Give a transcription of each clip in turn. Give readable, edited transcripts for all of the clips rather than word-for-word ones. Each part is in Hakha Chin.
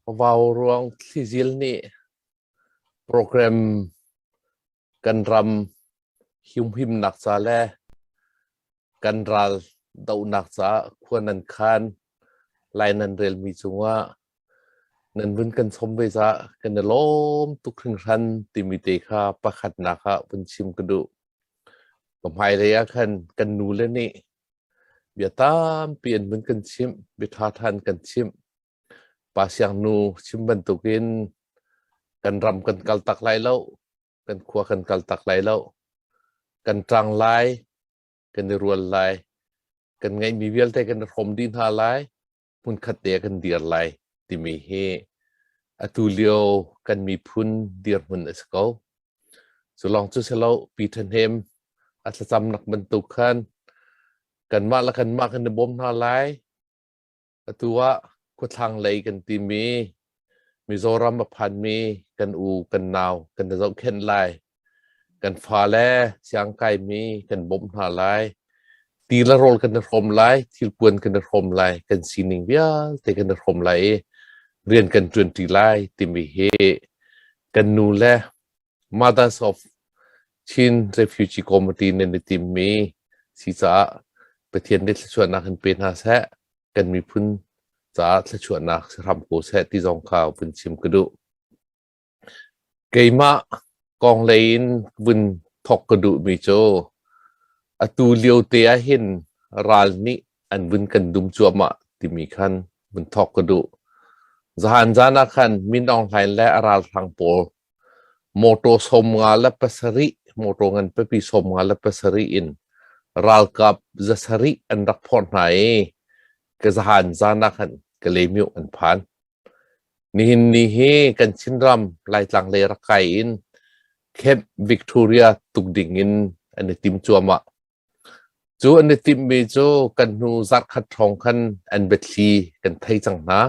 Vauruang thlizil nih program kan ram humhimnak ca le kan ral dohnak caah khua nan khan lai nan relmi cungah nan vun kan sawm ve caah kan i lawm tuk hringhran timi te kha pakhatnak ah vun chim ka duh. Ka hmailei ah khan kan nule nih bia tampi an vun kan chimh, bia ṭhaṭha an kan chimh. Pa Siangnu chim bantukin kan ram kan kal tak lai lo, kan khua kan kal tak lai lo, kan ṭang lai, kan i rual lai, kan ngeihmi vialte kan i hrawm dih hna lai, hmunkhat te ah kan dir lai timi hi atu lio kan miphun dirhmun a si ko. Cu lawng cu si lo, Pi Ṭhahnem a thlacamnak bantuk khan kanmah le kanmah kan i bawm hna lai. Atu ah khuathlang lei kan timi Mizoram a phanmi kan u kan nau kan i zohkhenh lai. Kan fale siangkaimi kan bawmh hna lai. Ti le rawl kan i hrawm lai, thilpuan kan i hrawm lai, kan sining vialte kan i hrawm lai i rian kan ṭuanṭi lai timi hi kan nu le Mothers of Chin Refugee Committee nan i timmi si caah Pathian nih thluachuahnak in pe hna seh, kan miphun caah thluachuahnak si hram ko seh ti zong kha vun chim ka duh. Keimah kong lei in vun thawk ka duhmi cu atu lio te ah hin ral nih an vun kan dum cuahmah timi khan vun thawk ka duh. Zahan zan ah khan Min Aung Hlaing le a ralhrang pawl mawṭaw 57, mawṭaw ngan pipi 57 in ralkap 700 an rak phorh hna i ka zahan zan ah khan Kalaymyo an phan. Nihin ni hi kan Chinram Laitlang lei rak kai in Camp Victoria tuk ding in an i tim cuahmah. Cu an i timhmi cu kan hnu zarhkhat hrawng khan an biathli kan thei cang hna.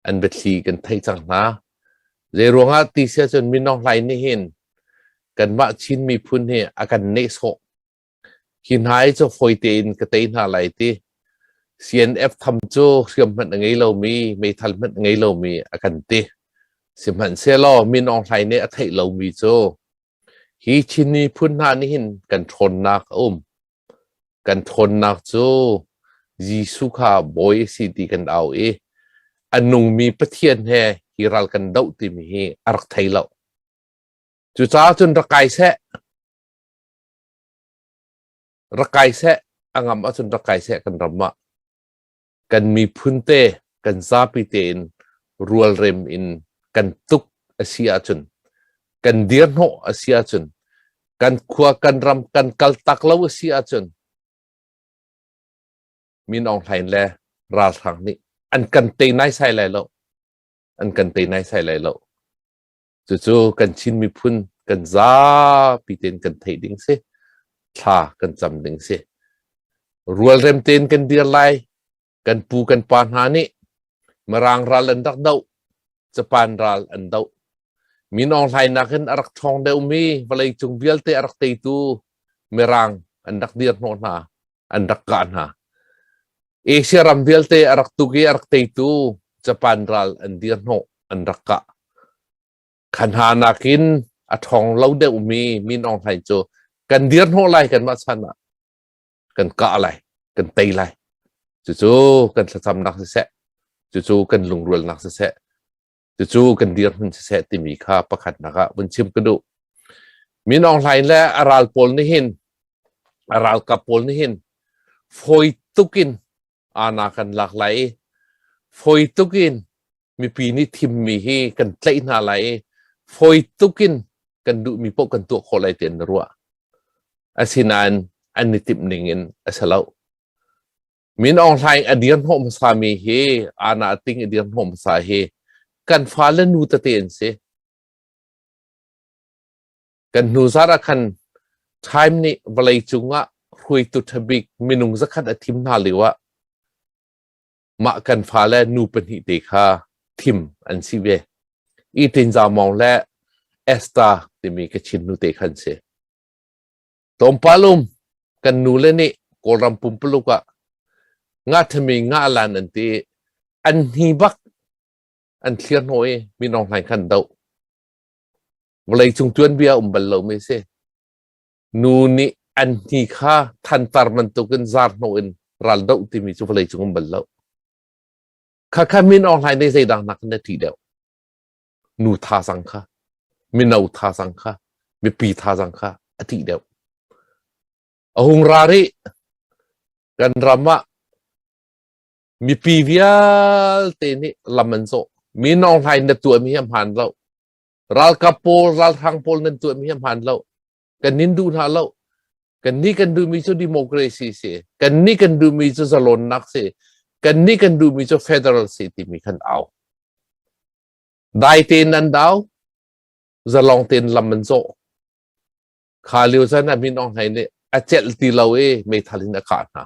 An biathli kan thei cang hna. Zeiruangah ti si ahcun Min Aung Hlaing nih hin kanmah Chin miphun hi a kan nehsawh. Hi hna hi cu fawi tein ka tei hna lai ti. CNF tham cu hriam hmanh a ngei lomi, meithal hmanh a ngei lomi a kan ti. Sihmanhsehlaw Min Aung Hlaing nih a theih lomi cu hi Chin miphun hna nih hin kan ṭhawnnak a um. Kan ṭhawnnak cu Jesuh kha Bawi a si ti kan au i a nungmi Pathian he hi ral kan doh timi hi a rak thei lo. Cucaah cun rak kai seh. Rak kai seh, a ngam ahcun rak kai seh kan ram ah. Kan miphun te, kan zapi tein rualrem in kan tuk a si ahcun, kan dirhnawh a si ahcun, kan khua kan ram kan kaltak lo a si ahcun, Min Aung Hlaing le ralhrang nih an kan tei naisai lai lo. An kan tei naisai lai lo. Cucu kan Chin miphun kan zapi tein kan theih ding si. Thla kan cam ding si. Rualrem tein kan dir lai. Kan pu kan pa hna nih Mirang ral an rak doh. Japan ral an doh. Min Aung Hlaing nakin a rak ṭhawng deuhmi vawleicung vialte a rak teitu Mirang an rak dir hnawh hna. An rak kah hna. Asia ram vialte a rak tuk i a rak teitu Japan ral an dir hnawh an rak kah. Kha hna nakin a ṭhawng lo deuhmi Min Aung Hlaing cu kan dir hnawh lai kanmah chan ah kan kah lai kan tei lai. Cucu kan thlacamnak siseh, cucu kan lungrualnak siseh, cucu kan dirhmun siseh timi kha pakhatnak ah vun chim ka duh. Min Aung Hlaing le a ral pawl nih hin a ralkap pawl nih hin fawi tukin ana kan lak lai i fawi tukin mipi nih thimmi hi kan tlaih hna lai i fawi tukin kan duhmi paoh kan tuah khawh lai ti an ruah. Asinain an i timh ning in a si lo. Min Aung Hlaing a dir hnawh hmasami hi ana ting a dir hnawh hmasa hi kan fale nu tete an si. Kan hnu zar ah khan Time nih vawlei cungah hruaitu ṭhabik minung zakhat a thim hna lio ah mah kan fale nu pahnih te kha thim an si ve. I Tin Za Maung le Esther timi Kachin nu te khan si. Tlawmpal um kan nule nih Kawlram pumpuluk ah nga ṭhami nga lan an ti. An hni bak an thlir hnawh i Min Aung Hlaing kha an doh. Vawleicung tuanbia um bal lomi a si. Nu nih an hni kha thantar bantukin zar hnawh in ral doh timi cu vawleicung um bal lo. Khakha Min Aung Hlaing nih zeidang nakin a ṭih deuh. Nu thazaang kha, mino thazaang kha, mipi thazaang kha a ṭih deuh. A hung ra rih. Kan ram ah mipi vialte nih lam an zawh. Min Aung Hlaing na tuahmi hi a hmaan lo. Ralkap pawl, ralhrang pawl nan tuahmi hi a hmaan lo. Kan nin duh hna lo. Kan nih kan duhmi cu democracy si. Kan nih kan duhmi cu zalonnak si. Kan nih kan duhmi cu federal si timi khan au. Dai tein an dau, zalong tein lam an zawh. Kha lio caan ah Min Aung Hlaing nih a celh ti lo i meithal in a kah hna.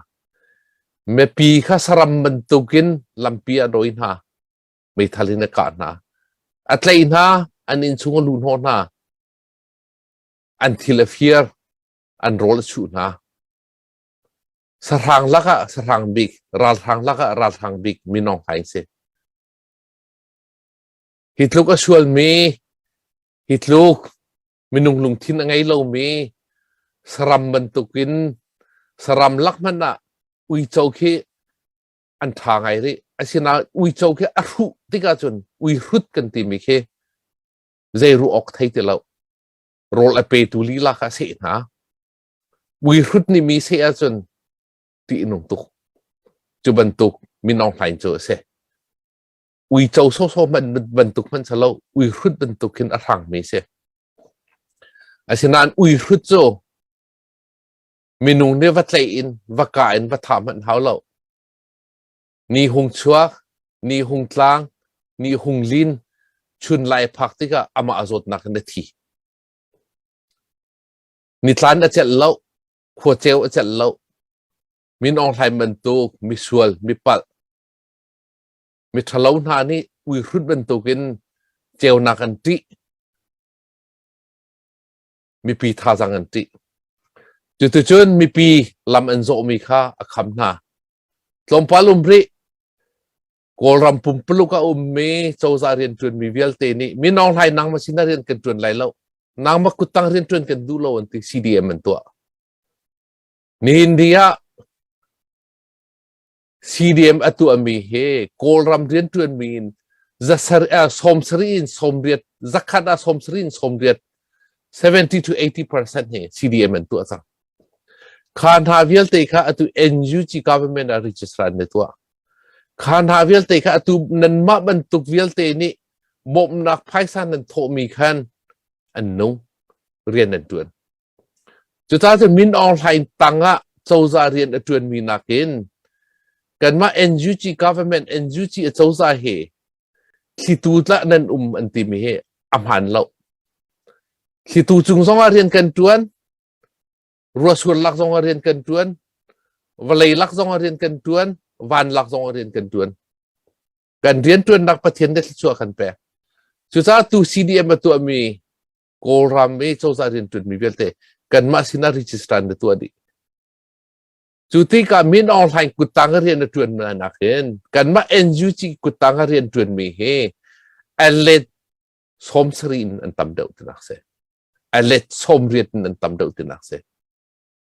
Mipi kha saram bantukin lampi a dawi hna. Meithal in a kah hna. A tlaih hna, an inn chung a luh hnawh hna. An thil a fir, an rawl a chuh hna. Sahrang lakah sahrang bik, ralhrang lakah ralhrang bik Min Aung Hlaing si. Hi tluk a sualmi, hi tluk minung lungthin a ngei lomi saram bantukin saram lak hmanh ah uico khi an ṭha ngai rih. Asinain uico khi a hruh tikah cun ui hrut kan timi khi zei ruah awk thei ti lo. Rawl a petu lila kha a seh hna. Ui hrut nih mi seh ahcun ṭih a nung tuk. Cu bantuk Min Aung Hlaing cu a si. Uico sawsawh hmanh bantuk hmanh si lo, uihrut bantuk khin a hrangmi si. Asinain uihrut cu minung nih va tlaih in va kah in va thah hmanh hau lo. Ni hung chuak, ni hung tlang, ni hung lin, chun lai phak tikah amah a zawtnak in a thi. Nitlan a celh lo, khua ceu a celh lo. Min Aung Hlaing bantuk misual, mipalh, Miṭhalo hna nih uihrut bantukin ceunak an ṭih. Mipi thazaang an ṭih. Cuticun mipi lam an zawhmi kha a kham hna. Tlawmpal um rih. Kawlram pumpuluk a ummi cozah rianṭuanmi vialte nih Min Aung Hlaing nangmah sinah rian kan ṭuan lai lo. Nangmah kuttang rianṭuan kan duh lo an ti CDM an tuah. Nihin ni ah CDM a tuahmi hi Kawlram rianṭuanmi in 70 in 80 zakhat ah 70 in 80 70 to 80% hi CDM an tuah cang. Kha hna vialte kha atu NUG government ah register an tuah. Kha hna vialte kha atu nanmah bantuk vialte nih bawmhnak phaisa nan thawhmi khan an nung rian an ṭuan. Cucaah cun Min Aung Hlaing tangah cozah rian a ṭuanmi nakin kanmah NUG government NUG a cozah hi thlitu tlah nan um an timi hi a hmaan lo. Thlitu cung zongah rian kan ṭuan, ruahsur lak zongah rian kan ṭuan, vawlei lak zongah rian kan ṭuan, van lak zongah rian kan ṭuan. Kan rianṭuannak Pathian nih thluachuah kan pek. Cucaah tu CDM a tuahmi Kawlram i cozah rianṭuanmi vialte kanmah sinah register na tuah dih. Cu tikah Min Aung Hlaing kuttang a rian a ṭuan nak hin kanmah NUG kuttang a rian ṭuanmi hi a let 70 in an tam deuh tinak si. A let 80 in an tam deuh tinak si.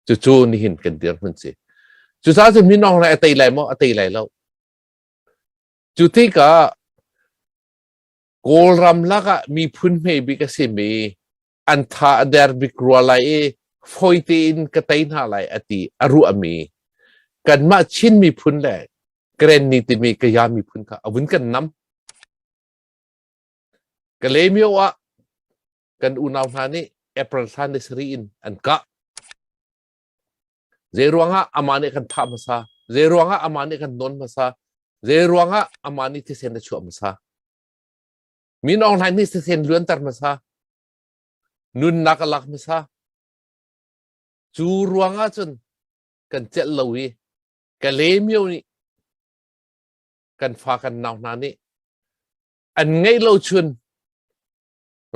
Cucu nihin kan dirhmun si. Cucaah cun Min Aung Hlaing a tei lai maw? A tei lai lo. Cu tikah Kawlram lakah miphun hme bik a simi an tha a der bik rua lai i fawi tein ka tei hna lai a ti a ruahmi kanmah Chin miphun le Karenni timi Kaya miphun kha a vun kan nam. Kalaymyo ah kan unau hna nih April thla ni sarih in an kah. Zei ruangah amah nih kan thah hmasa? Zei ruangah amah nih kan nawn hmasa? Zei ruangah amah nih thisen a chuah hmasa? Min Aung Hlaing nih thisen luanter hmasa. Nunnak a lak hmasa. Cu ruangah cun kan celh lo i Kalaymyo nih kan fa kan nau hna nih an ngeih lo chun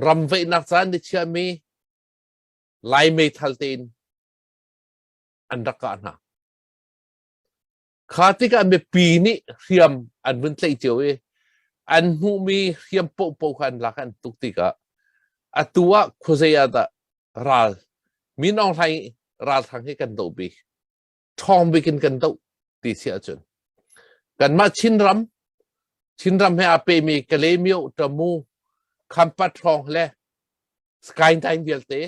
ram veihnak caan ni chiahmi Lai meithal tein an rak kah hna. Kha tikah mipi nih hriam an vun tlaih cio i an hmuhmi hriam paohpaoh kha an lak an tuk tikah atu ah khuazei ah dah ral Min Aung Hlaing ralhrang hi kan doh bik ṭhawng bik in kan doh ti si ahcun kanmah Chinram Chinram he aa pehmi Kalaymyo, Tamu, Khampat hrawng le Skyline vialte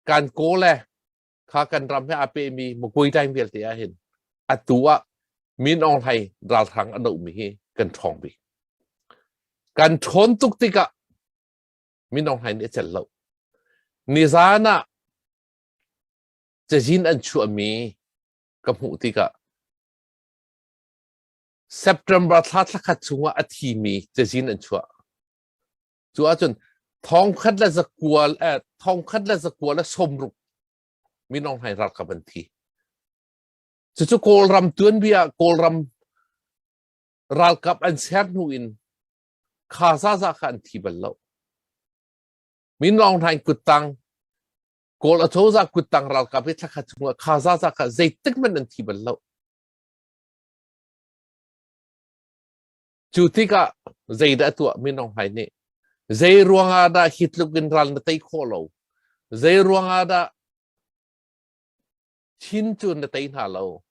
kan kaw le kha kan ram he aa pehmi Magway Daing vialte ah hin atu ah Min Aung Hlaing ralhrang a dohmi hi kan ṭhawng bik. Kan ṭhawn tuk tikah Min Aung Hlaing nih a celh lo. Nizan ah cazin an chuahmi ka hmuh tikah September thla thlakhat chungah a thimi cazin an chuah. Cu ahcun thongkhat le zakua thongkhat le zakua le sawmruk Min Aung Hlaing ralkap an thi. Cucu Kawlram tuanbia Kawlram ralkap an ser hnu in kha zaza kha an thi bal lo. Min Aung Hlaing kuttang Kawl acozah kuttang ralkap hi thlakhat chungah kha zaza kha zeitik hmanh an thi bal lo. Cu tikah zeidah a tuah Min Aung Hlaing nih? Zei ruangah dah hi tluk in ral na tei khawh lo? Zei ruangah dah Chin cu na tei hna lo?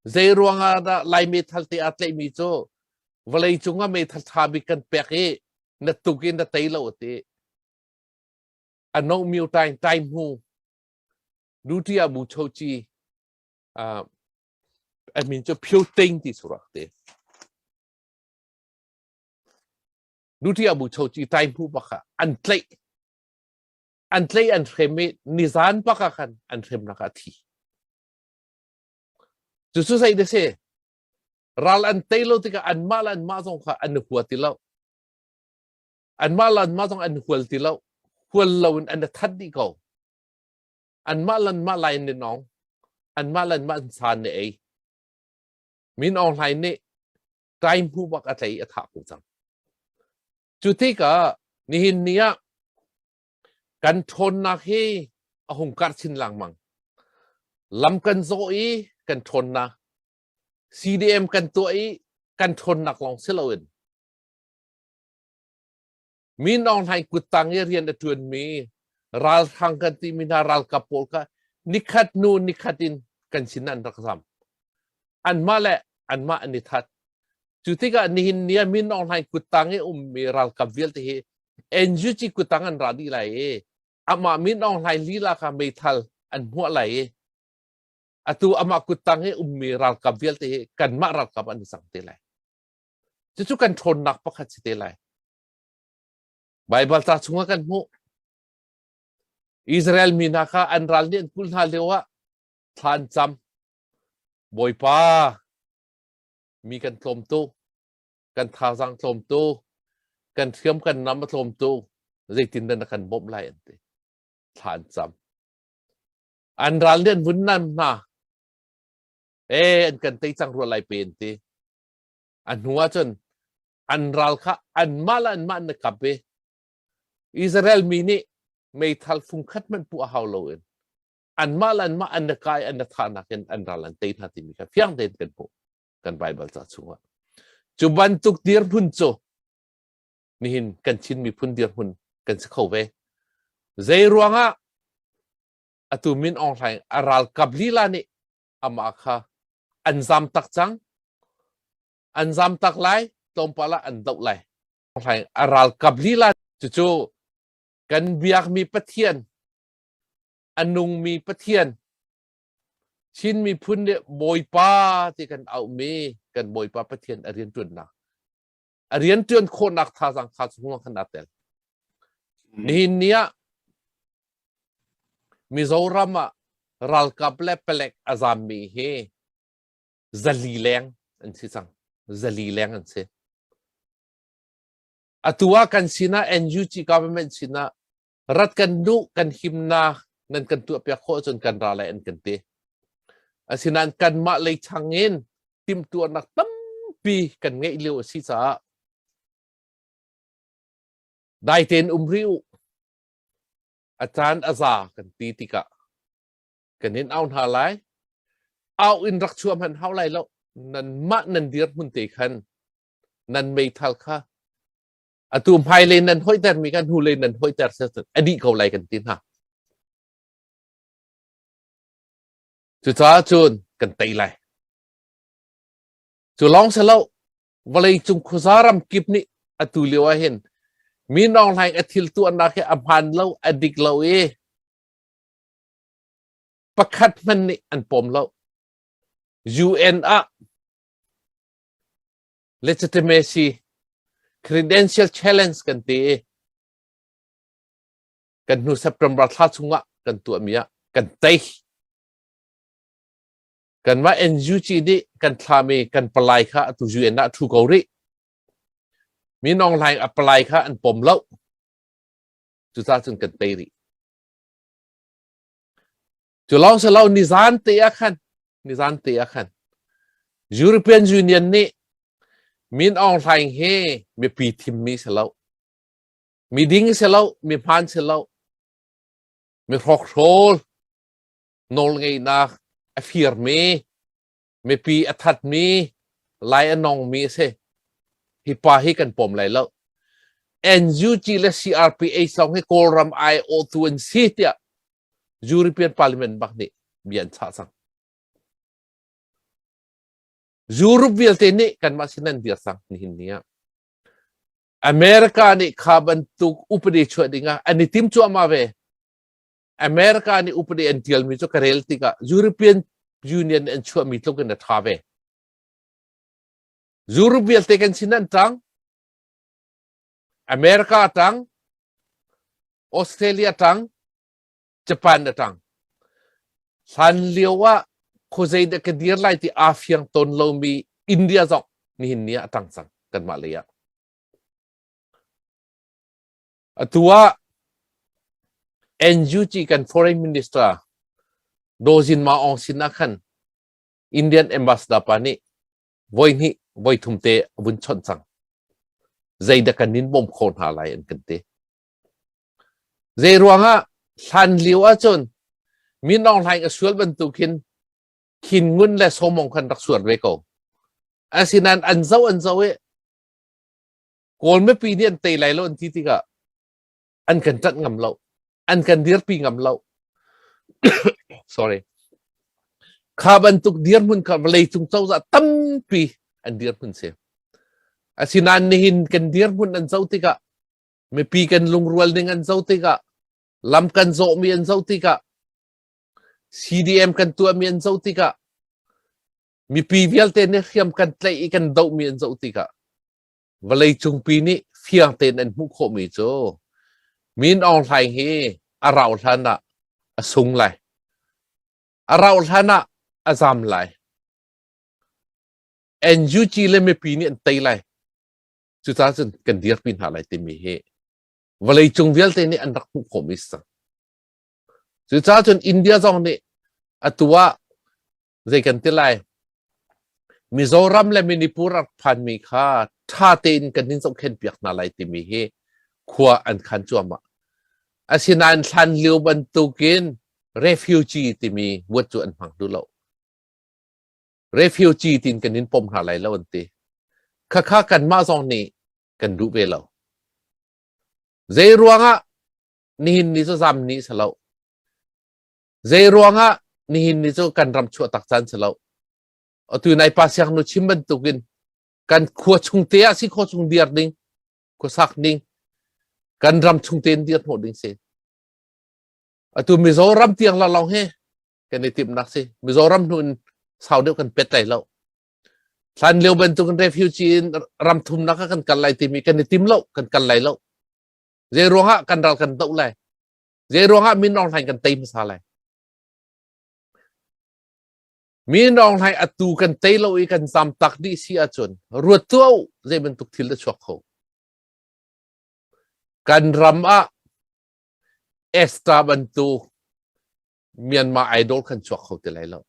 Zei ruangah dah Lai meithal te aa tlaihmi cu vawlei cungah meithal ṭha bik kan pek i na tuk in na tei lo a ti. A no myo tain tai hmu duty ah bu cho chi a min cu Phyo Ting ti surak te. Duty ah bu cho chi tai hmu bak ah an tlaih. An tlaih an hrem i nizan bak ah khan an hremnak ah thi. Cu cu zei da si? Ral an tei lo tikah anmah le anmah zong kha an hua ti lo. Anmah le anmah zong an hual ti lo. Hual lo in an that dih ko. Anmah le anmah lai an i nawng. Anmah le anmah an sa an i ei. Min Aung Hlaing nih time hmu bak a tlei a thah ko cang. Cu tikah nihin ni ah kan ṭhawnnak hi a hung karh chin lengmang. Lam kan zawh i kan ṭhawnnak, CDM kan tuah i kan ṭhawnnak lawng si loin Min Aung Hlaing kuttang i rian a ṭuanmi ralhrang kan timi hna ralkap pawl kha nikhat hnu nikhat in kan sin an rak zam. Anmah le anmah an i that. Cu tikah nihin ni ah Min Aung Hlaing kuttang i ummi ralkap vialte hi NUG kuttang an ra dih lai i amah Min Aung Hlaing lila kha meithal an hmuah lai i atu amah kuttang i ummi ralkap vialte hi kanmah ralkap an i cang te lai. Cucu kan ṭhawnnak pakhat si te lai. Baibal ca chungah kan hmuh. Israel mi hna kha an ral nih an kulh hna lio ah thla an cam. Bawipa, mi kan tlawm tuk, kan thazaang tlawm tuk, kan hriam kan nam a tlawm tuk, zeitindah na kan bawmh lai an ti. Thla an cam. An ral nih an vun nam hna. Eh, an kan tei cang rua lai pe an ti. A hnu ahcun an ral kha anmah le anmah an i kap i Israel mi nih meithal fungkhat hmanh puh a hau loin anmah le anmah an i kai an i thahnak in an ral an tei hna timi kha fiang tein kan hmuh kan Baibal ca chungah. Cu bantuk dirhmun cu nihin kan Chin miphun dirhmun kan si kho ve. Zei ruangah atu Min Aung Hlaing a ralkap lila nih amah kha an zam tak cang an zam tak lai tlawmpal ah an doh lai a ralkap lila cucu kan biakmi Pathian a nungmi Pathian Chin miphun nih Bawipa ti kan auhmi kan Bawipa Pathian a rianṭuannak a rianṭuan khawhnak thazaang kha cu khan aa tel nihin ni ah Mizoram ah ralkap le palek a zammi hi 400 leng an si cang. 400 leng an si. Atu ah kan sinah NUG government sinah rat kan duh kan himnak nan kan tuahpiak khawh cun kan ra lai an kan ti. Asinain kanmah lei chang in timhtuahnak tampi kan ngeih lio a si caah dai tein um rih u. A caan a za kan ti tikah kan in au hna lai. Au in rak chuah hmanh hau lai lo. Nan mah nan dirhmun te khan nan meithal kha atu hmailei nan hoihter mi kha hnulei nan hoihter a dih ko lai kan ti hna. Cucaah cun kan tei lai. Cu lawng si lo, vawleicung khuaza ram kip nih atu lio ah hin Min Aung Hlaing a thil tuahnak hi a hmaan lo, a dik lo i pakhat hmanh nih an pawm lo. UN ah legitimacy credential challenge kan ti i kan hnu September thla chungah kan tuahmi ah kan tei. Kanmah NUG nih kan thlami kan palai kha atu UN ah thu ko rih. Min Aung Hlaing a palai kha an pom lo. Cucaah cun kan tei rih. Cu lawng si lo nizan te ah khan nizan te ah khan European Union nih Min Aung Hlaing hi mipi thimmi si lo. Mi ding si lo, mi hmaan si lo, mi hrokhrawl nawlngeihnak a firmi, mipi a thatmi, lai a nongmi a si. Hi pa hi kan pom lai lo. NUG le CRPH lawng hi Kawlram aiawhtu an si tiah European Parliament bak nih bia an chah cang. Europe vialte nih kanmah sin an dir cang nihin ni ah. America nih kha bantuk upadi chuah dingah an i tim cuahmah ve. America nih upadi an tialmi cu ka rel tikah European Union an chuahmi tluk in a ṭha ve. Europe vialte kan sin an ṭang. America ṭang, Australia ṭang, Japan a ṭang. Hlan lio ah khuazei dah ka dir lai ti aa fiang tawn lomi India zong nihin ni ah a ṭang cang kanmah lei ah. Atu ah NUG kan foreign minister Daw Zin Ma Aung sin ah khan Indian ambassador pa nih voi hnih voi thum te a vun chawnh cang. Zeidah kan in bawm kho hna lai an kan ti. Zei ruangah hlan lio ahcun Min Aung Hlaing a sual bantukin Khin Ngun le Sawmong khan rak sual ve ko. Asinain an zoh an zoh i Kawl mipi nih an tei lai lo an ti tikah an kan ṭanh ngam lo. An kan dirpi ngam lo. Sorry. Kha bantuk dirhmun kha vawleicung cozah tampi an dirhmun si. Asinain nihin kan dirhmun an zoh tikah mipi kan lungrual ning an zoh tikah lam kan zawhmi an zoh tikah CDM kan tuahmi an zoh tikah mipi vialte nih hriam kan tlaih i kan dohmi an zoh tikah vawleicung pi nih fiang tein an hmuh khawhmi cu Min Aung Hlaing hi a rauh hlan ah a sung lai. A rauh hlan ah a zam lai. NUG le mipi nih an tei lai. Cucaah cun kan dirpi hna lai timi hi vawleicung vialte nih an rak hmuh khawhmi si cang. Cucaah cun India zong nih atu ah zei kan ti lai Mizoram le Manipur rak phanmi kha ṭha tein kan in zohkhenh piak hna lai timi hi khua an khan cuahmah. Asinain hlan lio bantukin refugee timi word cu an hmang duh lo. Refugee tiin kan in pom hna lai lo an ti. Khakha kanmah zong nih kan duh ve lo. Zei ruangah nihin ni cu zam ni si lo. Zei ruangah nihin ni cu kan ram chuah tak caan si lo. Atu nai pa siangnu chim bantukin kan khua chung te ah si khua chung dir ding, khua sak ding, kan ram chung tein dir hnawh ding si. Atu Mizoram tiang la long he kan i timhnak si. Mizoram hnu in sau deuh kan pet lai lo. Hlan lio bantukin refugee in ram thumnak ah kan kal lai timi kan i tim lo, kan kal lai lo. Zei ruangah kan ral kan doh lai? Zei ruangah Min Aung Hlaing kan tei hmasa lai? Min Aung Hlaing atu kan tei lo i kan zam tak dih si ahcun ruat tuah u zei bantuk thil a chuak kho. Kan ram ah Esther bantuk Myanmar idol kan chuak kho ti lai lo.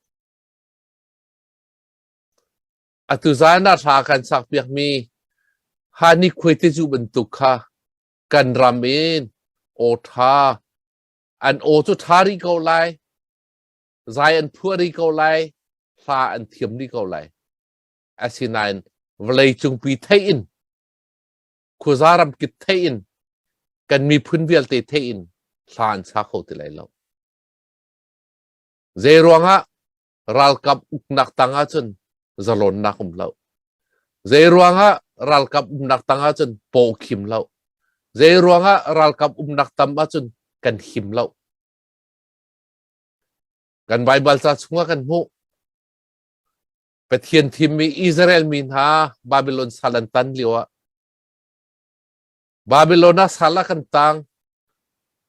Atu zan ah hla kan sak piakmi Hani Khuaitezu bantuk kha kan ram in aw ṭha an aw cu ṭha rih ko lai, zai an phuah rih ko lai, Hla an thiam dih ko lai. Asinain vawlei cungpi theih in khuaza ramkip theih in kan miphun vialte theih in hla an sa kho ti lai lo. Zei ruangah ralkap uknak tang ahcun zalonnak um lo. Zei ruangah ralkap umnak tang ahcun paw khim lo. Zei ruangah ralkap umnak tam ahcun kan him lo. Kan Baibal ca chungah kan hmuh. Pathian thimmi Israel mi hna Babylon sal an tan lio ah Babylon ah sal ah kan tang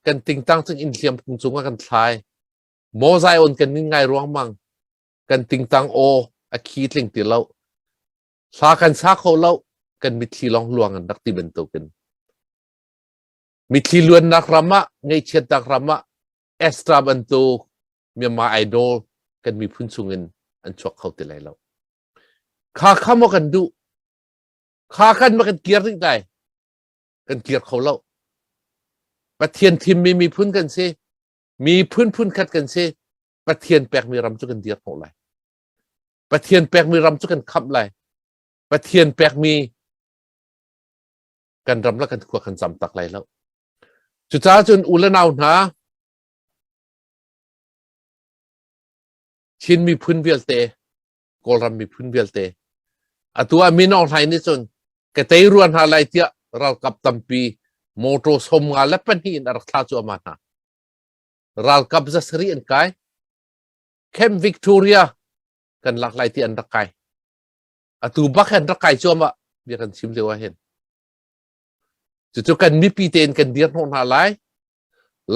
kan tingtang cung inn hliam kung cungah kan thlai. Maw Zion kan nin ngai ruangmang kan tingtang aw a khi tling ti lo. Hla kan sa kho lo kan mitthli lawng luang an rak ti bantukin. Mitthli luannak ram ah ngaihchiatnak ram ah Ezra bantuk Myanmar Idol kan miphun chungin an chuak kho ti lai lo. Kha kha maw kan duh? Kha kan ma kan kir rih lai? Kan kir kho lo. Pathian thimmi miphun kan si. Miphun phun khat kan si. Pathian pekmi ram cu kan dir hnawh lai. Pathian pekmi ram cu kan khamh lai. Pathian pekmi kan ram le kan khua kan zam tak lai lo. Cucaah cun u le nau hna, Chin miphun vialte, Kawlram miphun vialte, atu ah Min Aung Hlaing nih cun ka tei rua hna lai tiah ralkap tampi motor 52 in a rak thlah cuahmah hna. Ralkap 700 an kai. Camp Victoria kan lak lai ti an rak kai. Atu bak an rak kai cuahmah bia kan chim lio ah hin. Cucu kan mipi tein kan dir hnawh hna lai.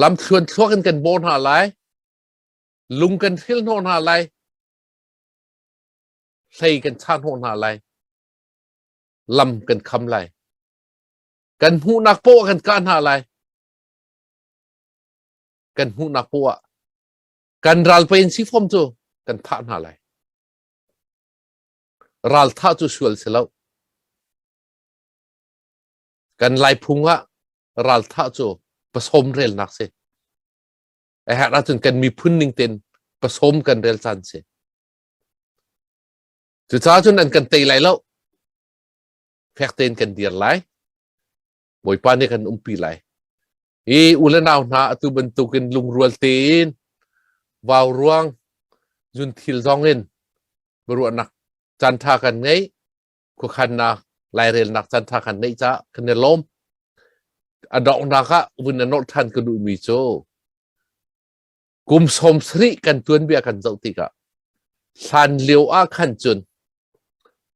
Lamthluan thluak in kan bawh hna lai. Lung kan hril hnawh hna lai. Hlei kan chah hnawh hna lai. Lam kan kham lai. Kan hmuhnak poah kan kah hna lai. Kan hmuhnak poah kan ral pein si fom cu kan thah hna lai. Ral thah cu sual si lo. Kan Laiphung ah ralthah cu pasawm relnak si. A herh ahcun kan miphun ning tein pasawm kan rel caan si. Cucaah cun an kan tei lai lo. Fek tein kan dir lai. Bawipa nih kan umpi lai. I u le nau hna atu bantukin lungrual tein vau ruang zun thil zong in biaruahnak caan ṭha kan ngei. Khuakhannak lairelnak caan ṭha kan neih caah kan i lawm. A donghnak ah vun na nolh ṭhan ka duhmi cu kum 70 kan tuanbia kan zoh tikah hlan lio ah khan cun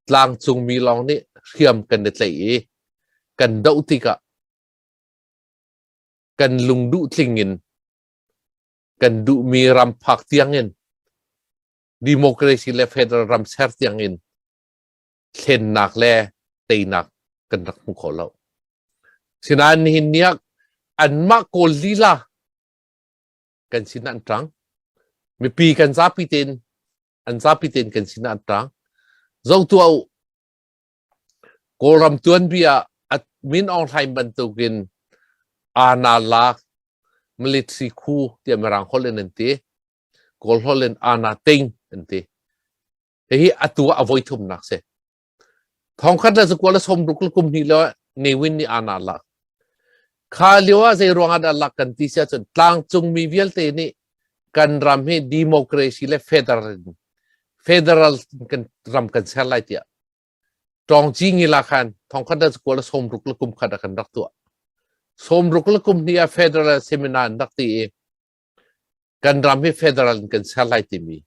tlangcung mi lawng nih hriam kan i tlaih i kan doh tikah kan lungduh tling in kan duhmi ram phak tiang in democracy le federal ram ser tiang in thlennak le teinak kan rak hmu kho lo. Sinain nihin ni ah anmah Kawl lila kan sin an ṭang. Mipi kan zapi tein an zapi tein kan sin an ṭang. Zo tuah u. Kawlram tuanbia at Min Aung Hlaing bantukin ana lak military khu tiah Mirang holh in an ti. Kawl holh in ana ting an ti. Hihi atu ah a voi thumnak si. Thongkhat le zakua le sawmruk le kum hnih le Ne Win nih ana lak. Kha lio ah zei ruang ah dah lak kan ti si ahcun tlangcung mi vialte nih kan ram hi democracy le federal federal kan ram kan ser lai tiah Tawngci ngila khan thongkhat le zakua le sawmruk le kum khat ah kan rak tuah. Sawmruk le kum hnih ah federal seminar an rak ti i kan ram hi federal in kan ser lai timi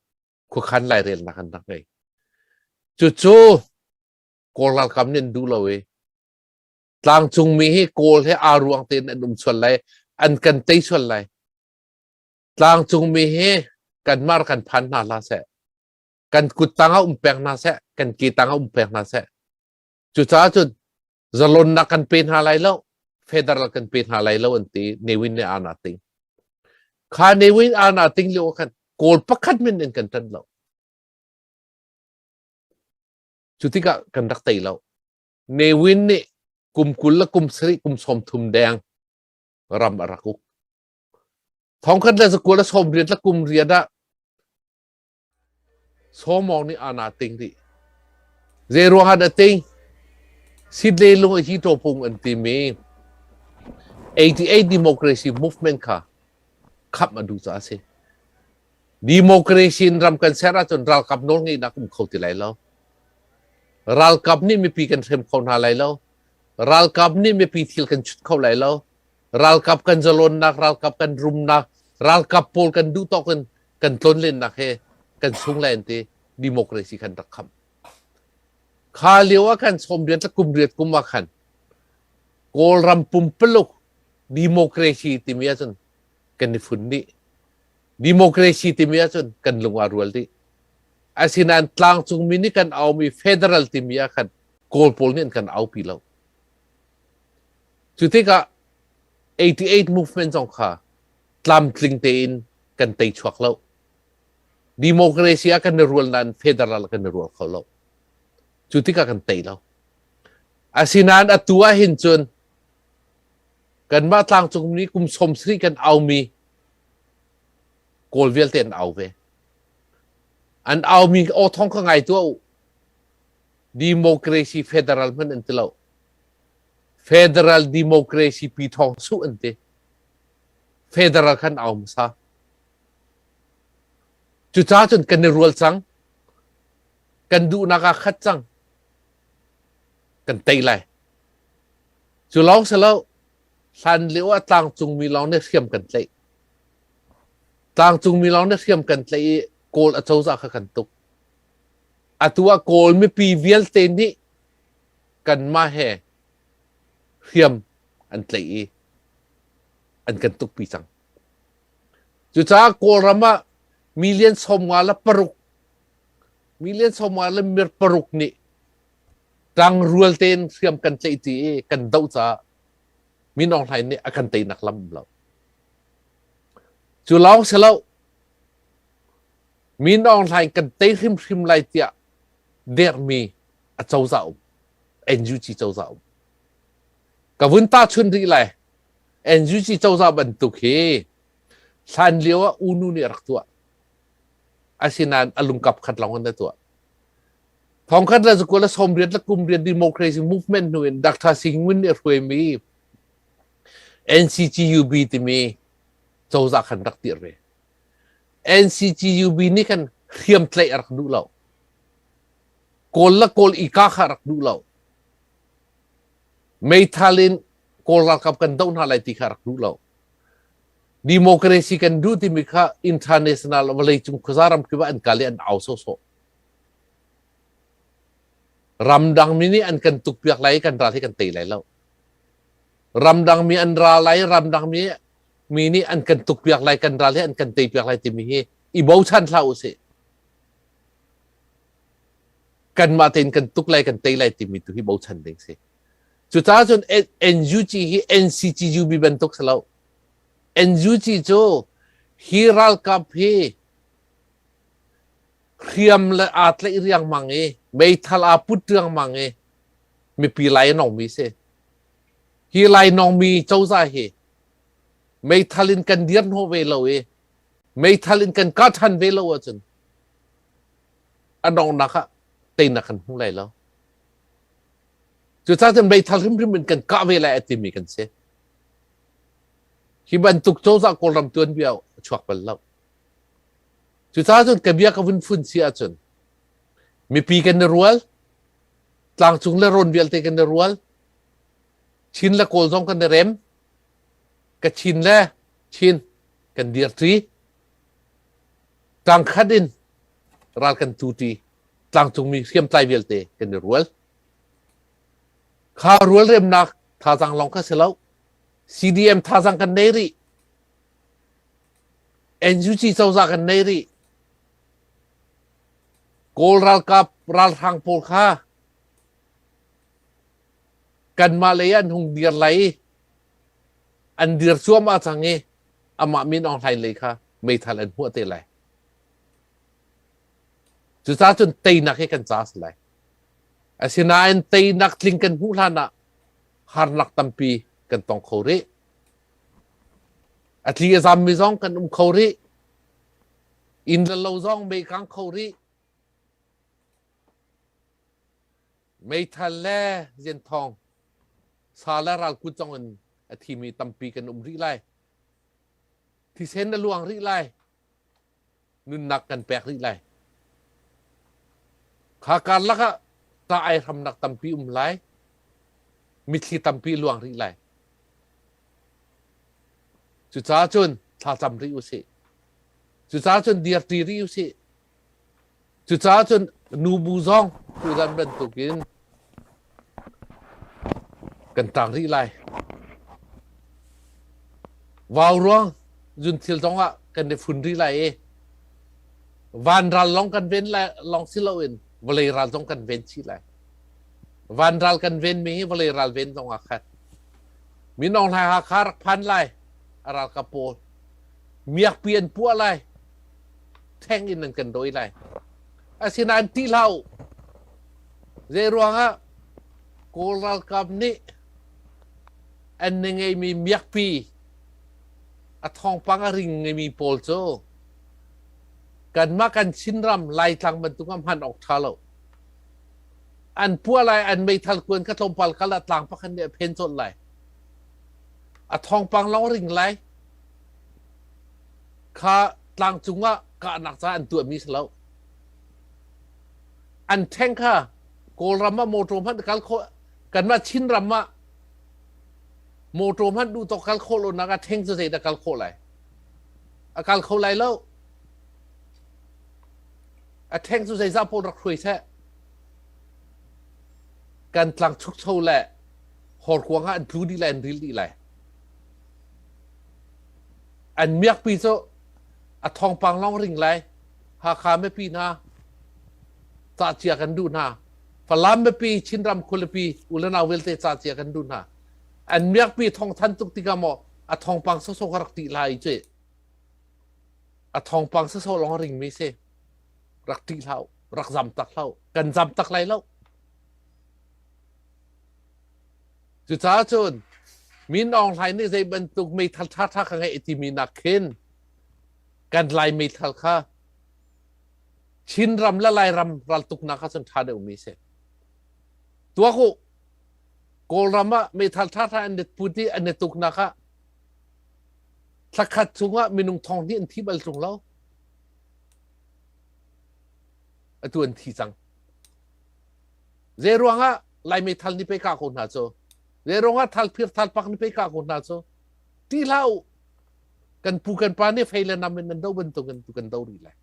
khuakhan lairelnak an rak ngei. Cucu Kawl ralkap nih an duh lo i tlangcungmi hi Kawl he aa ruang tein an um sual lai, an kan tei sual lai. Tlangcungmi hi kanmah kan phan hna hlah seh. Kan kut tang ah um peng hna seh, kan ke tang ah um peng hna seh. Cucaah cun zalonnak kan pe hna lai lo, federal kan pe hna lai lo an ti Ne Win nih aa ting. Kha Ne Win aa ting lio khan Kawl pakhat min in kan ṭan lo. Cu tikah kan rak tei lo. Ne Win nih kum 20 le kum 7 kum 30 deng ram a rak uk. Thongkhat le zakua le 80 le kum riat ah Sawmawng nih ana ting rih. Zei ruang ah dah ting? Sidle lung a hi pung an timi 88 democracy movement kha khap a duh caah a si. Democracy in ram kan ser ahcun ralkap nawl ngeihnak um kho ti lai lo. Ralkap nih mipi kan hrem kho hna lai lo. Ralkap nih mipi thil kan chut kho lai lo. Ralkap kan zalonnak, ralkap kan rumnak, ralkap pawl kan duh tawk in kan tlonlennak he kan sung lai an ti. Democracy khan rak kham. Kha lio ah khan sawmriat le kum riat kum ah khan Kawlram pumpaluk democracy timi ahcun kan i fun dih. Democracy timi ahcun kan lung aa rual dih. Asinain tlangcungmi nih kan aumi federal timi ah khan Kawl pawl nih an kan aupi lo. Cu tikah 88 movement zong kha tlamtling tein kan tei chuak lo. Democracy ah kan i rual nain federal kan i rual kho lo. Cu tikah kan tei lo. Asinain atu ah hin cun kanmah tlangcung mi kum 70 kan aumi Kawl vialte an au ve. An aumi aw thong kha ngai tuah u. Democracy federal hmanh an ti lo. Federal democracy pi thawng suh an ti. Federal khan au hmasa. Cucaah cun kan i rual cang. Kan duhnak aa khat cang. Kan tei lai. Cu lawng si lo, hlan lio ah tlangcungmi lawng nih hriam kan tlaih. Tlangcungmi lawng nih hriam kan tlaih i Kawl acozah kha kan tuk. Atu ah Kawl mipi vialte nih kanmah he hriam an tlaih i an kan tukpi cang. Cucaah Kawlram ah million 56, million 56 nih ṭangrual tein hriam kan tlaih ti i kan doh caah Min Aung Hlaing nih a kan teinak lam um lo. Cu lawng si lo, Min Aung Hlaing kan tei hrimhrim lai tiah dermi a cozah um, NUG cozah um. Ka vun tahchun rih lai. NUG cozah bantuk hi hlan lio ah U Nu nih a rak tuah. Asinain a lungkap khat lawng in a tuah. Thongkhat le zakua le sawmriat le kumriat democracy movement hnu in Dr. Sing Win nih a hruaimi NCGUB timi cozah khan rak tir ve. NCGUB nih khan hriamtlaih a rak duh lo. Kawl le Kawl i ka kha rak duh lo. Meithal in Kawl ralkap kan doh hna lai ti kha rak duh lo. Democracy kan duh timi kha international vawleicung khuaza ram kip ah an kal i an au sawsawh. Ramdang mi nih an kan tukpiak lai i kan ral hi kan tei lai lo. Ramdang mi an ra lai, ramdang mi mi nih an kan tukpiak lai, kan ral hi an kan teipiak lai timi hi i bochan hlah usih. Kanmah tein kan tuk lai, kan tei lai timi tu hi bochan ding si. Cucaah cun NUG hi NCGUB bantuk si lo. NUG cu hi ralkap hi hriam le aa tlaih riangmang i meithal aa put riangmang i mipi lai a nongmi si. Hi lai nongmi cozah hi meithal in kan dir hnawh ve lo i meithal in kan kah ṭhan ve lo ahcun a donghnak ah teinak kan hmu lai lo. Cucaah cun meithal hrimhrim in kan kah ve lai a timi kan si. Hi bantuk cozah Kawlram tuanbia a chuak bal lo. Cucaah cun ka bia ka vun fun si ahcun mipi kan i rual, tlangcung le rawn vialte kan i rual, Chin le Kawl zong kan i rem, Kachin le Chin kan dirṭi, tlangkhat in ral kan tuṭi, tlangcungmi hriamtlai vialte kan i rual. Kha rualremnak thazaang lawng kha si lo. CDM thazaang kan nei rih. NUG cozah kan nei rih. Kawl ralkap ralhrang pawl kha kanmah lei an hung dir lai i an dir cuahmah cang i amah Min Aung Hlaing lei kha meithal an hmuah te lai. Cucaah cun teinak hi kan ca a si lai. Asinain teinak tling kan hmuh hlan ah harnak tampi kan tong kho rih. A tli a zammi zong kan um kho rih. Inn le lo zong mei kang kho rih. Meithal le zianthawng sa le ral kut zong in a thimi tampi kan um rih lai. Thisen a luang rih lai. Nunnak kan pek rih lai. Kha karlak ah ta ai hramnak tampi um lai. Mitthli tampi luang rih lai. Cucaah cun thlacam rih usih. Cucaah cun dirṭi rih usih. Cucaah cun nubu zong tuzan bantukin kan tang rih lai. Vau ruang zunthil zong ah kan i fun rih lai i van ral lawng kan ven lai lawng si loin vawlei ral zong kan ven chih lai. Van ral kan ven mi hi vawlei ral ven zong ah khat. Min Aung Hlaing Hakha rak phan lai a ralkap pawl. Miakpi an puah lai. Theng in an kan dawi lai. Asinain ṭih hlah u. Zei ruangah Kawl ralkap nih an na ngeimi miakpi a thawngpang a ring ngeimi pawl cu kanmah kan Chinram Laitlang bantuk ah hman awk ṭha lo. An puah lai, an meithal kuan kha tlawmpal kal ah tlang pakhat nih a phen colh lai. A thawngpang lawng ring lai. Kha tlang cungah kahnak ca an tuahmi si lo. An ṭheng kha Kawlram ah motor hmanh kal khawh kanmah Chinram ah motor hmanh duh tawk kal khawh lonak ah ṭheng cu zeidah kal khawh lai? A kal kho lai lo. A ṭheng cu zeizah pawl rak hruai seh. Kan tlang chukcho le horkuang ah an tlu dih lai, an ril dih lai. An miakpi cu a thawngpang lawng ring lai. Hakha mipi hna ca cia kan duh hna. Falam mipi, Chinram khualipi u le nau vialte ca cia kan duh hna. An miakpi thawng than tuk tikah maw a thawngpang sawsawh ka rak tih lai cu. A thawngpang sawsawh lawng a ringmi si. Rak ṭih hlah u. Rak zam tak hlah u. Kan zam tak lai lo. Cucaah cun Min Aung Hlaing nih zei bantuk meithal ṭhaṭha ka ngeih timi nak khin kan Lai meithal kha Chinram le Lairam raltuknak ah cun ṭha deuhmi si. Tuak u, Kawlram ah meithal ṭhaṭha an i put i an i tuknak ah thlakhat chungah minung thong hnih an thi bal ṭung lo. Atu an thi cang. Zei ruangah Lai meithal nih pei kah ko hna cu? Zei ruangah thalphir thalpak nih pei kah ko hna cu? Ṭih hlah u. Kan pu kan pa nih fei le nam in nan do bantukin tu kan do rih lai.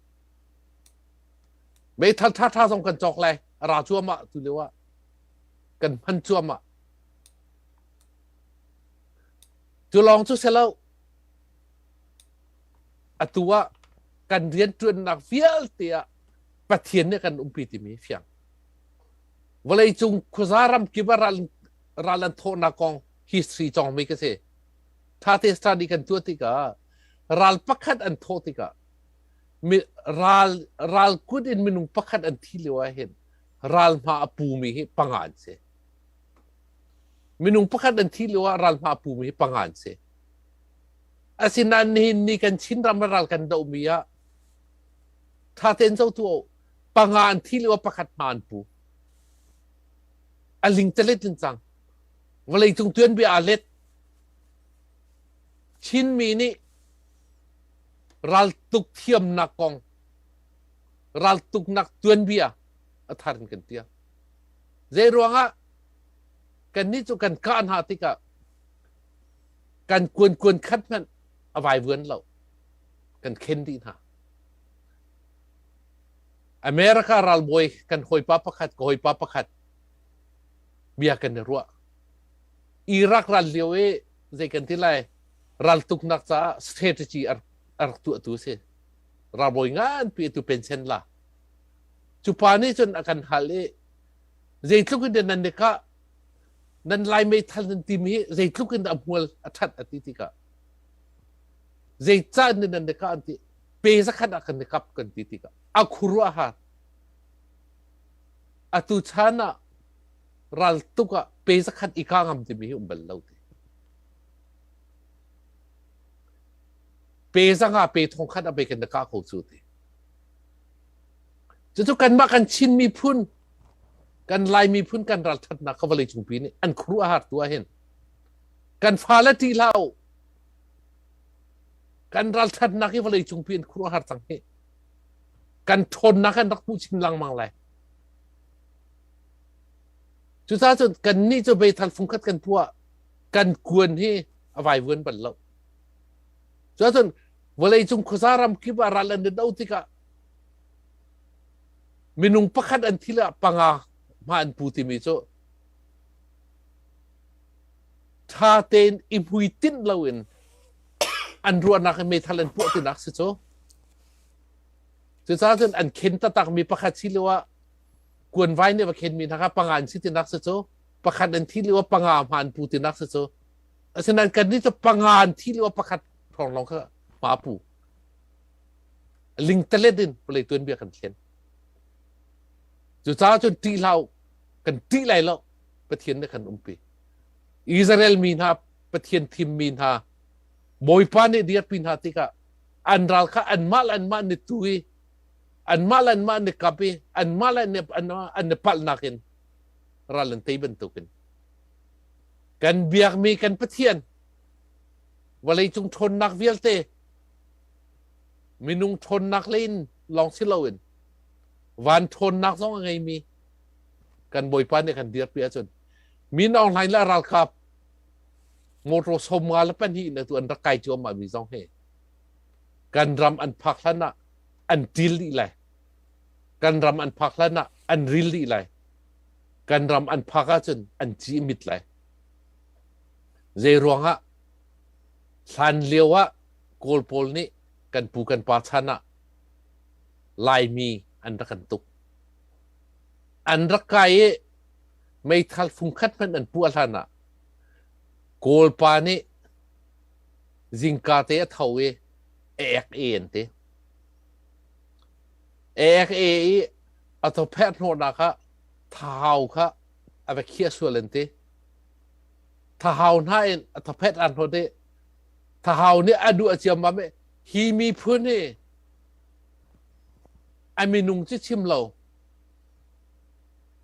Meithal ṭhaṭha zong kan cawk lai. A ra cuahmah tu lio ah. Kan hman cuahmah. Cu lawng cu si lo. Atu ah kan rianṭuannak vialte ah Pathian nih kan umpi timi fiang. Vawleicung khuaza ram kip ah ral, ral an thawhnak kong history cawngmi ka si. Ṭhate study kan tuah tikah ral pakhat an thawh tikah mi, ral, ral kut in minung pakhat an thi lio ah hin ral hma a pumi hi panga an si. Minung pakhat an thi lio ah ral hma a pumi hi panga an si. Asinain nihin ni kan Chinram ral kan dohmi ah ṭha tein zoh tuah u. Panga an thi lio ah pakhat hma an pu. A ling telet in cang. Vawleicung tuanbia aa let. Chinmi nih raltuk thiamnak kong, raltuknak tuanbia a thar in kan tial. Zei ruangah kannih cu kan kah hna tikah kan kuan kuan khat hmanh a vaivuan lo. Kan khen dih hna. America ralbawi kan hawipa pakhat ka hawipa pakhat bia kan i ruah. Iraq ral lio i zei kan ti lai raltuknak caah strategy a rak tuahtu a si. Ralbawi nganpi tu pension la. Cu pa nih cun a kan hal i zeitluk in nan i kah nan lai meithal nan timi hi zeitluk in a hmual a ṭhat a ti tikah zeicah nan i kah an ti pe zakhat ah kan i kap kan ti tikah a khuaruahhar atu chan ah raltuk ah pe zakhat i ka ngam timi hi um bal lo ti pe zanga pe thong khat a pe kan ka ko cu ti cucu kanmah kan Chin miphun. Kan Lai miphun kan ralṭhatnak kha vawlei cungpi nih an khuaruah a har tu ahhin kan fale ṭih hlah u. Kan ralṭhatnak hi vawlei cungpi an khuaruah har cang hi. Kan ṭhawnnak an rak hmuh chin lengmang lai. Cucaah cun kannih cu meithal fungkhat kan puah kan kuan hi a vaivuan bal lo. Cuahcun vawleicung khuaza ram kip ah ral an i do tikah minung pakhat an thil ah panga hma an pu timi cu ṭha tein i hmuitinh loin an ruahnak in meithal an puah tinak si cu. Cucaah cun an khen taktak mi pakhat si lio ah kuanvai nih va khenmi hna kha panga an si tinak si cu. Pakhat an thi lio ah panga hma an pu tinak si cu. Asinain kannih cu panga an thi lio pakhat hrawng lawng kha hma pu. Lingtalet in vawlei tuanbia kan thlen. Cucaah cun ṭih hlah u. Kan ṭih lai lo. Pathian nih kan umpi. Israel mi hna, Pathian thimmi hna, Bawipa nih dirpi hna tikah an ral kha anmah le anmah ni tu i anmah le anmah ni kap i anmah le an i palhnak in ral an tei bantukin Kan biakmi kan Pathian vawleicung ṭhawnnak vialte minung ṭhawnnak lei in lawng si loin van ṭhawnnak zong a ngeimi kan Bawipa nih kan dirpi ahcun Min Aung Hlaing le a ralkap motor 52 in atu an rak kai cuahmah mi zong hi kan ram an phak hlan ah an ṭil dih lai. Kan ram an phak hlan ah an ril dih lai. Kan ram an phak ahcun an ci mit lai. Zei ruangah hlan lio ah Kawl pawl nih kan pu kan pa chan ah Laimi an rak kan tuk. An rak kai i meithal fungkhat hmanh an puah hlan ah Kawl pa nih zingka te a tho i a ek e an ti. A ek e i a thawpherh hnawhnak ah thahau kha a va khiah sual an ti. Thahau hna in a thawpherh an hnawt i thahau nih a duh a ciammam i hi miphun hi a minung cu chim lo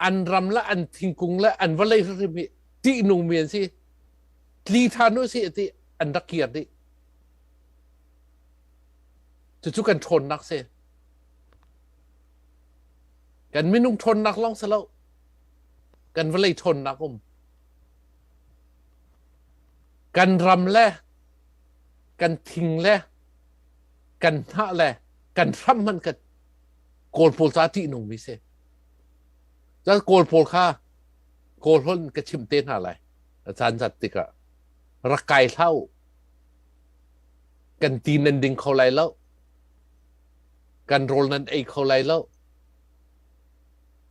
an ram le an thingkung le an vawlei hrimhrim hi ṭihnungmi an si tli ṭhan u sih ti an rak kir dih cucu kan ṭhawnnak si Kan minung ṭhawnnak lawng si lo. Kan vawlei ṭhawnnak um. Kan ram le kan thing le kan hnah le kan hram hmanh kan Kawl pawl ca ṭihnungmi si. Cun Kawl pawl kha Kawl holh in ka chimh te hna lai. A caan zat tikah rak kai hlah u. Kan ti nan ding kho lai lo. Kan rawl nan ei kho lai lo.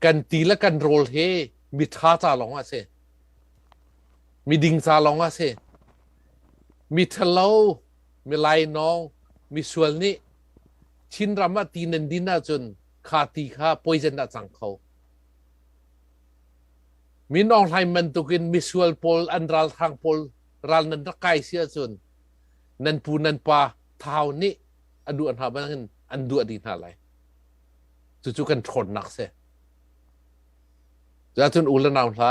Kan ti le kan rawl hi miṭha ca lawng ah a si. Miding ca lawng ah a si. Mi ṭhalo, mi lainawng, misual nih Chinram ah ti nan din ahcun kha ti kha poison ah cang kho. Min Aung Hlaing bantukin misual pawl an ralhrang pawl ral nan rak kai si ahcun nan pu nan pa thau nih a duah hna bangin an duah dih hna lai. Cucu kan ṭhawnnak si. Cuahcun u le nau hla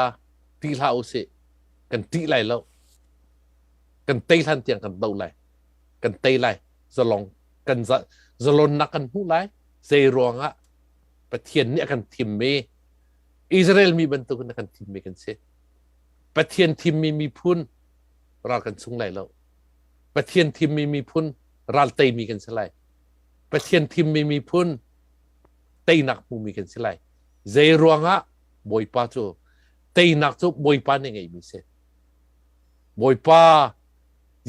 ṭih hlah usih. Kan ṭih lai lo. Kan tei hlan tiang kan do lai. Kan tei lai. Zalong kan zalonnak kan hmuh lai. Zei ruangah Pathian nih a kan thimmi Israel mi bantukin a kan thimmi kan si. Pathian thimmi miphun ral kan sung lai lo. Pathian thimmi miphun ral teimi kan si lai. Pathian thimmi miphun teinak hmumi kan si lai. Zei ruangah Bawipa cu teinak cu Bawipa nih ngeimi si. Bawipa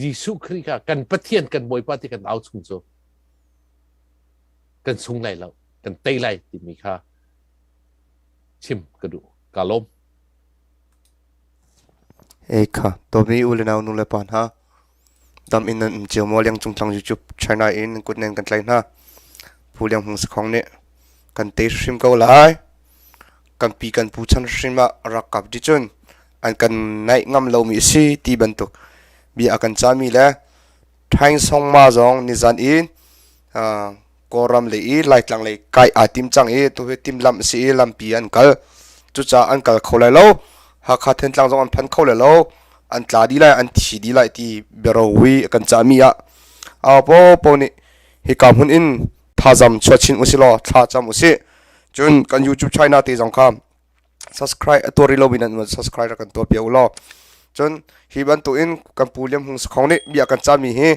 Jesuh Khrih kha kan Pathian kan Bawipa ti kan au chung cu kan sung lai lo, kan tei lai timi kha chim ka duh. Ka lawm. Ei kha, dawmi u le nau nu le pa hna, Dam in nan um cio maw? Lengcung tlang YouTube China in kut nen kan tlai hna. Pu Liang Hmung Sakhong nih kan te hrim ko lai. Kan pi kan pu chan hrim ah rakap di cun an kan naih ngam lomi a si ti bantuk bia a kan cami le Thaing Song Ma zong nizan in Kawlram lei i Laitlang lei kai aa tim cang i tuhi timhlamh a si i lampi an kal. Cucaah an kal kho lai lo. Hakha Thentlang zong an phan kho lai lo. An tla dih lai, an thi dih lai ti biarowi kan cahmi ah aho paohpaoh nih hika hmun in thazam chuah chin usih law thla cam usih. Cun kan YouTube China te zong kha subscribe a tuah rih lomi nan subscribe rak kan tuah piak u law. Cun hi bantukin kan pu Liam Hung Sakhong nih bia kan cahmi hi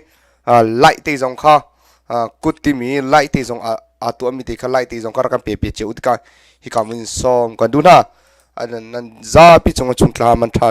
like te zong kha kut timi like te zong aa tuahmi te kha like te zong kha rak kan pe pe cio u tikah hika mun sawm kan duh hna. Nan zapi cung chung thla man tha.